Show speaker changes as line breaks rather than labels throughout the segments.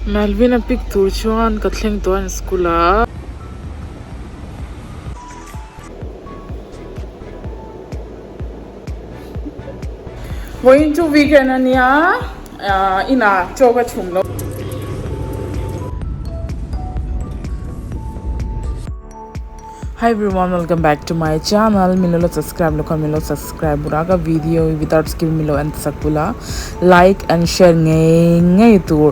Melvin a pick tur chuan ka thleng tawh a an school ah. Vawiin chu weekend a nia inah chaw ka chhum lo. Hi everyone welcome back to my channel min lo subscribe lo kha min lo subscribe bura ka video hi without skip min lo en sak bula like and share ngei ngei tur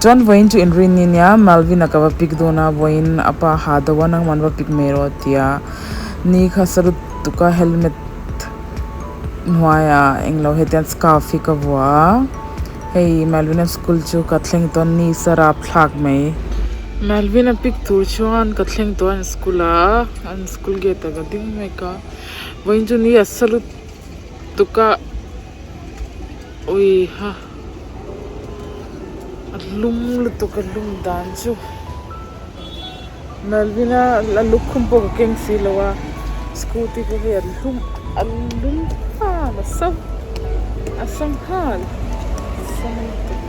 chuan vawiin chu inrin ni nia Malvin a ka va pick dawn a vawiin a pa ha deuh a nangman va pick mai rawh a tia ni kha sarut tuka helmet hnuaiah englo hetiang scarf hi ka vuah a. Hei Melvin-a school chu ka thleng tawn ni sa rap thlak mai. Melvin-a pick tur chuan ka thleng tawh an school a, an school gate ah ka ding mek a, vawiin chu ni a sa lutuk a, ui ha a lum lutuk a lum dan chu Melvin-a a lukhum pawh ka keng si lo a, scooty pawh hei a lum a lum nghal a sa a sa nghal sa lutuk.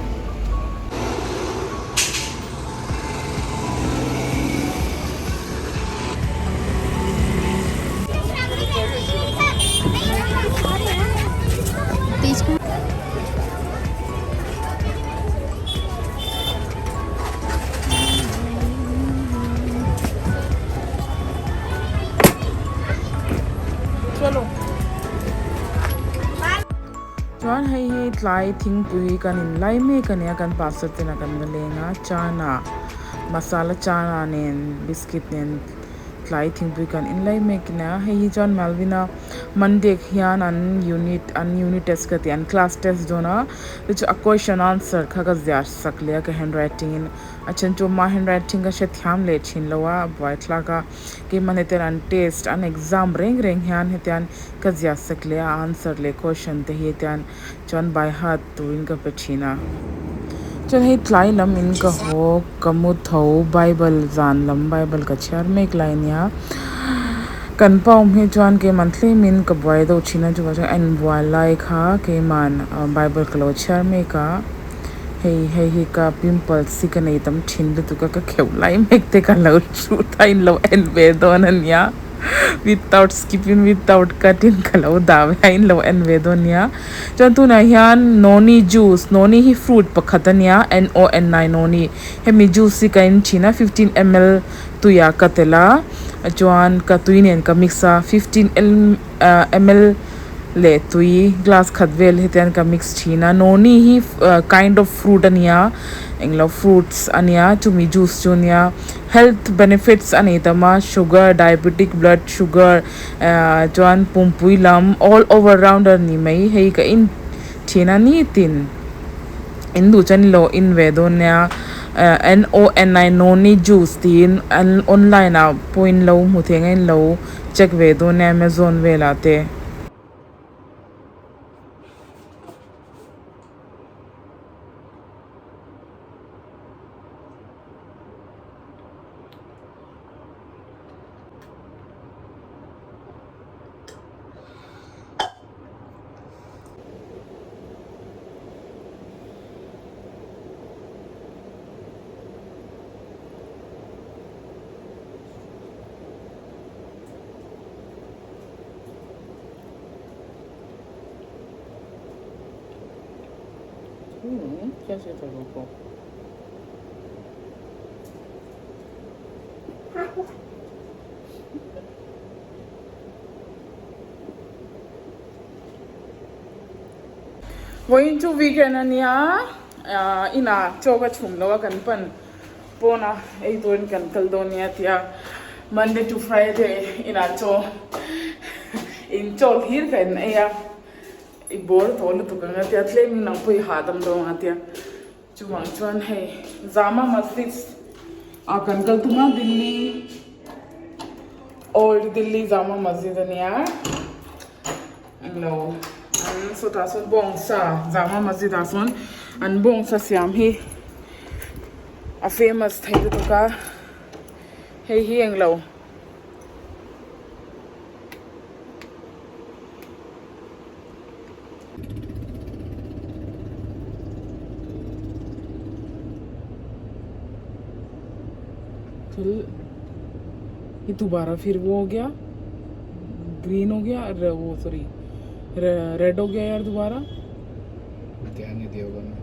Chuan hei hi tlai thingpui kan in lai mek a nia kan pastor ten a kan va leng a chana masala chana nen biscuit nen tlai thingpui kan in lai mek a nia hei hi chuan Malvina Monday hian an unit an unit test ka tih an class test dawn a chu chu a question answer kha ka ziah sak leh a ka handwriting in a then chu ama handwriting ka hrethiam leh thin lo a a buaithlak a keimah hetiang an test an exam reng reng hian hetiang ka ziah sak leh a answer leh question te hi hetiang chuan by heart turin ka pe thin a. Chuan hei tlai lam in ka haw ka mu tho bible zan lam bible ka chhiar mek lai ania kan pa awm hi chuan keimah tlem in ka buai deuh thin a chuvang chuan a inbual lai kha keimah bible ka lo chhiar mek a hei hei hi ka pimples hi ka nei tam thin lutuk a ka kheuh lai mek te ka lo shoot a in lo en ve dawn ania. Without skipping without cutting ka lo dah ve a in lo en ve dawn nia chuan tunah hian noni juice noni hi fruit pakhat a nia N O N I noni hemi juice hi ka in thin a 15 ml tuiah ka telh a chuan ka tui nen ka mix a 15 ml leh tui glass khat vel hetiang ka mix thin a noni hi kind of fruit a nia englo fruits a nia chumi juice chu a nia. Health benefits a nei tam a, sugar, diabetic, blood sugar chuan pumpui lam all over rounder ni mai hei ka in thin a nitin in duh chuan ilo in ve dawn nia N O N I noni juice tiin online ah pawh in lo hmu thei ang a in lo check ve dawn nia amazon velah te. Vawiin chu weekend a nia inah chaw ka chhum lo a kan pan pawn a ei turin kan kal dawn nia tia Monday to Friday inah chaw in chaw hlir ka in ei a i bawr tawh lutuk ang a tia tlem in ang pawh i hahdam dawn ang a tia. Chuvang chuan hei Jama Masjid ah kan kal tum a Delhi old Delhi Jama Masjid a nia englo an sawtah sawn bawngsa Jama Masjid ah sawn an bawngsa siam hi a famous thei lutuk a hei hi englo. चल ये दोबारा फिर वो हो गया ग्रीन हो गया वो सॉरी रेड हो गया यार दोबारा।
ध्यान नहीं दिया होगा ना।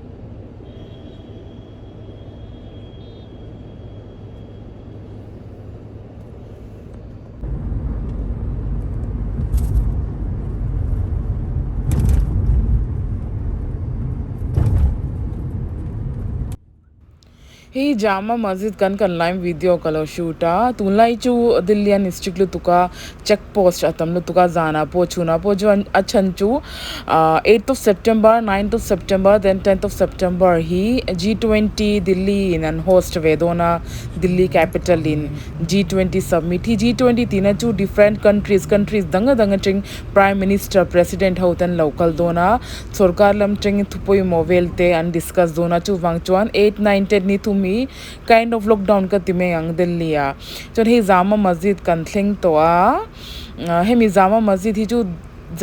Hei Jama Masjid kan kan laim video ka lo shoot a tunlai chu Delhi an strict lutuk a check post a tam lutuk a zana pawh chhunah pawh chuan a chhan chu ah eighth of September ninth of September then tenth of September hi G twenty Delhi in an host ve dawn a Delhi capital in G twenty summit hi G twenty tihna chu different countries countries dang dang atang prime minister president ho te an lo kal dawn a sorkar lam tangin thu pawimawh vel te an discuss dawn a chuvang chuan eight nine ten ni thum hi kind of lockdown ka ti mai ang Delhi ah chuan hei Jama Masjid kan thleng tawh a hemi Jama Masjid hi chu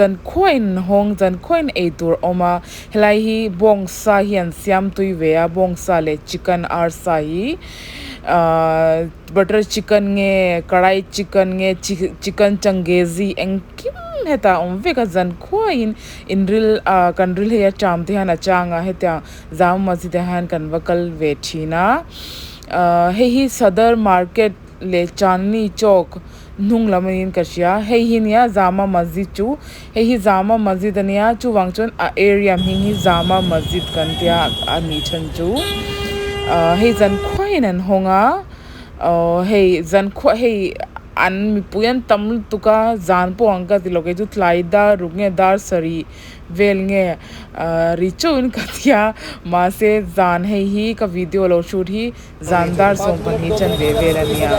zan khuain hawng zan khuain ei tur a awm a helai hi bawngsa hi an siam tui ve a bawngsa leh chicken arsa hi ahh butter chicken nge karai chicken nge chicken changezi engkim hetah a awm vek a zan khuaiin inril ah kan ril hei a ṭam te hian a chang a hetiang Jama Masjid ah hian kan va kal ve thin a ahh hei hi Sadar market leh Chandni Chowk hnung lam niin ka hria hei hi nia Jama Masjid chu hei hi Jama Masjid ania chuvang chuan a area hming hi Jama Masjid kan tia a nih chhan chu ahh hei zan khuaiin an hawng a Aww hei zan khuah hei an mipui an tam lutuk a zan pawh ang ka ti lo kei chu tlai dar ruk nge dar sarih vel nge ahh ri chauhin ka tia mahse zan hei hi ka video lo shoot hi zan dar 12 chanve vel a nia.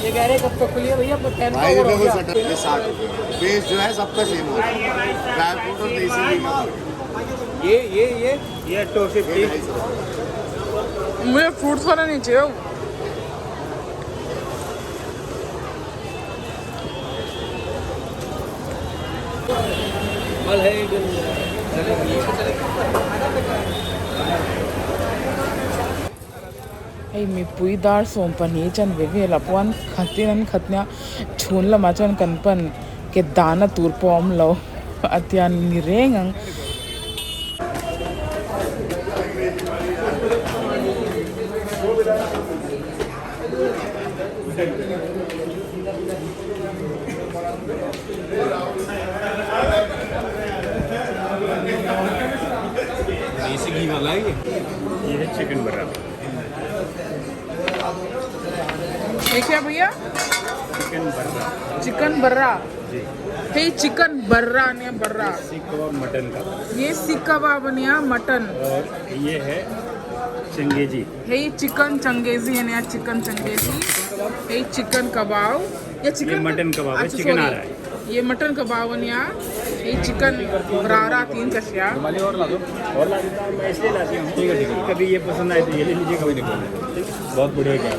ये कह रहे कब तक खुली है भैया टेन
भाई ये देखो शटर ये 60 रुपये बेस जो है सबका सेम होता है ड्राई फ्रूट और देसी घी का फर्क है।
ये ये ये
ये टू
ये
फिफ्टी
250 रुपये।
मुझे फ्रूट्स वाला नहीं चाहिए।
फल है।
Hei mipui dar 12 chanve velah pawh an khatin an khat nia chhun lamah chuan kan pan ke dahna tur pawh a awm lo a tian ni reng ang.
देसी घी वाला है ये है चिकन बर्रा।
ये क्या भैया?
चिकन बर्रा।
चिकन बर्रा
जी।
हे चिकन बर्रा ने बर्रा
सीख कबाब मटन का।
ये सीख कबाब ने मटन।
और ये है चंगेजी।
हे चिकन चंगेजी है नया चिकन चंगेजी। हे चिकन कबाब ये चिकन
ये मटन कबाब है,
अच्छा,
चिकन आ
सॉरी।
रहा है।
ये मटन कबाब ने ये चिकन बरारा तीन कशिया।
और ला दो और ला देता हूँ मैं, इसलिए लाती हूँ। ठीक है ठीक है, कभी ये पसंद आए तो ये ले लीजिए, कभी नहीं। बहुत बढ़िया क्या।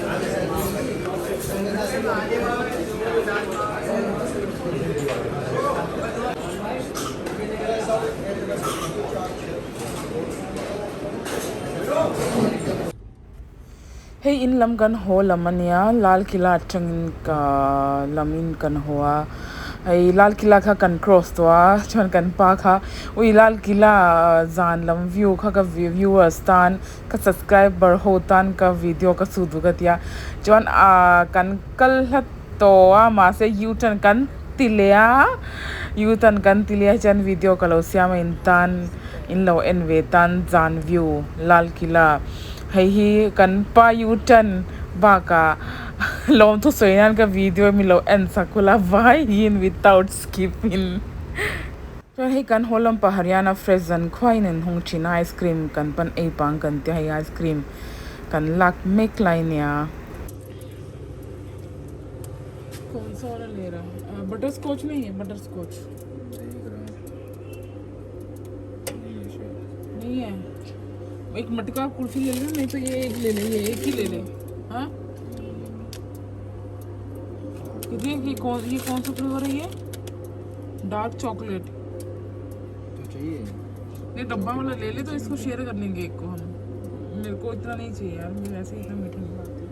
Hei in lam kan haw lam ania Lal Qila atangin ka lamin kan haw a hei Lal Qila kha kan cross tawh a chuan kan pa kha ui Lal Qila zan lam view kha ka viewers tan ka subscriber ho tan ka video ka su duh ka tia chuan ah kan kal hlat tawh a mahse u turn kan ti leh a u turn kan ti leh a chuan video ka lo siam a in tan in lo en ve tan zan view Lal Qila hei hi kan pa u turn bakah lawm thu sawi nan ka video mi lo en sak ula vaiin without skipping chuan hei kan haw lampa Haryana fresh zan khuaiin an hawng thin a ice cream kan pan ei pang kan tia hei ice cream kan lak mek lai nia. कौन सा वाला ले रहा है? Butter scotch नहीं है, butter scotch नहीं है। एक मटका कुल्फी ले ले, नहीं तो ये एक ले ले, ये एक ही ले ले। हाँ कितने की कौन ये कौन सा फ्लेवर है? ये Dark chocolate.
तो चाहिए।
नहीं, डब्बा वाला ले ले तो इसको शेयर कर लेंगे एक को हम। मेरे को इतना नहीं चाहिए यार, मैं वैसे ही इतना मीठा नहीं खाती।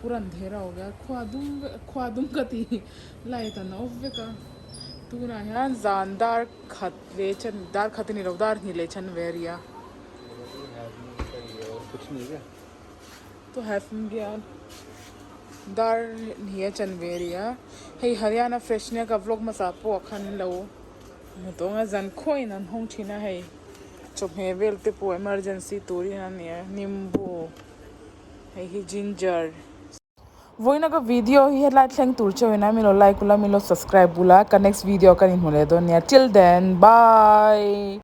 पूरा अंधेरा हो गया। ख्वादुम ख्वादुम का थी लाइट ना ऑफ का tuna hian zan dar khat leh chan dar khat a ni lo dar hnih leh chan ve a ria.
कुछ नहीं क्या?
To have hian dar hnih a chan ve a ria. Hei Haryana fresh nia ka vlog hmasa pawh ah khan lo hmu tawng a zan khawiin an hawng thin a hei chawhmeh vel te pawh emergency turin a ni a nimbu hei hi ginger. Vawiina ka video hi hetlai thleng tur chauhin a milo like ula milo subscribe bula ka next video ka inhmu leh dawn nia till then bye.